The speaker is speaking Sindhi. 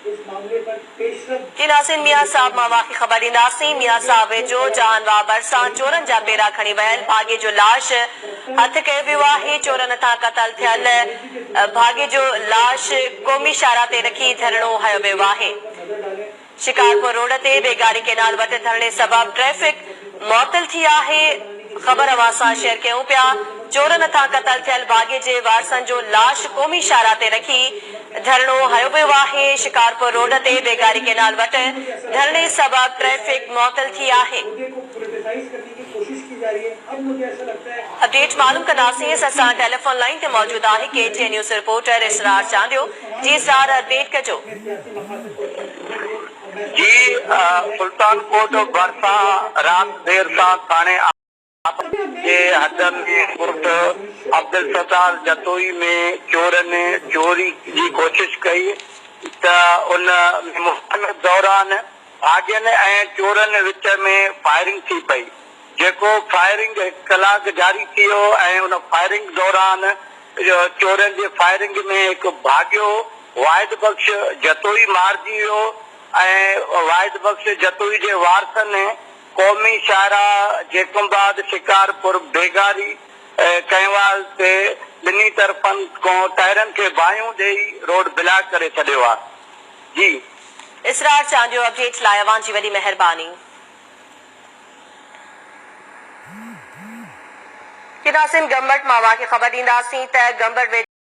ڏينداسين ميان صاحب مان واقعي خبر ڏينداسين ميان صاحب ويجهو جهان واهه ڀرسان چورن جا پيرا کڻي ويل ڀاڳي جو لاش هٿ ڪيو ويو آهي چورن هٿان قتل ٿيل ڀاڳي جو لاش قومي شاهراهه تي رکي ڌرڻو هنيو ويو آهي شڪارپور روڊ تي بيگاري ڪينال وٽ ڌرڻي سبب ٽريفڪ معطل ٿي آهي خبر اوهان سان شيئر ڪيون پيا چورن هٿان قتل ٿيل ڀاڳي جي وارثن جو لاش قومي شاهراهه تي رکي ڌرڻو هنيو ويو آهي شڪارپور روڊ تي بيگاري ڪينال وٽ ڌرڻي سبب ٽريفڪ معطل ٿي آهي. اپڊيٽ معلوم ڪنداسين اسان سان ٽيليفون لائين تي موجود آهي K T N news reporter Israr Chandio جي اسرار اپڊيٽ ڪجو. جي سلطان ڪوٽ ڀرسان رات دير سان ٿاڻي جي حد ۾ ڳوٺ عبدالستار جتوئي ۾ چورن چوري جي ڪوشش ڪئي ته ان مزاحمت دوران ڀاڳين ۽ چورن وچ ۾ فائرنگ ٿي پئي جيڪو فائرنگ هڪ ڪلاڪ جاري ٿي ويو ۽ ان فائرنگ دوران چورن جي فائرنگ ۾ هڪ ڀاڳيو واحد بخش جتوئي مارجي ويو ۽ واحد بخش جتوئي جي وارثن قومي شاهراهه جيڪب آباد شڪارپور بيگاري ڪنهوال تي ٻنهي طرفن کان ٽائرن کي باهيون ڏئي روڊ بلاڪ ڪري ڇڏيو آهي. جي. اسرار چانڊيو اپڊيٽ لاء اوهان جي وڏي مهرباني. ڏينداسين گمبٽ مان اوهان کي خبر ڏينداسين ته گمبٽ.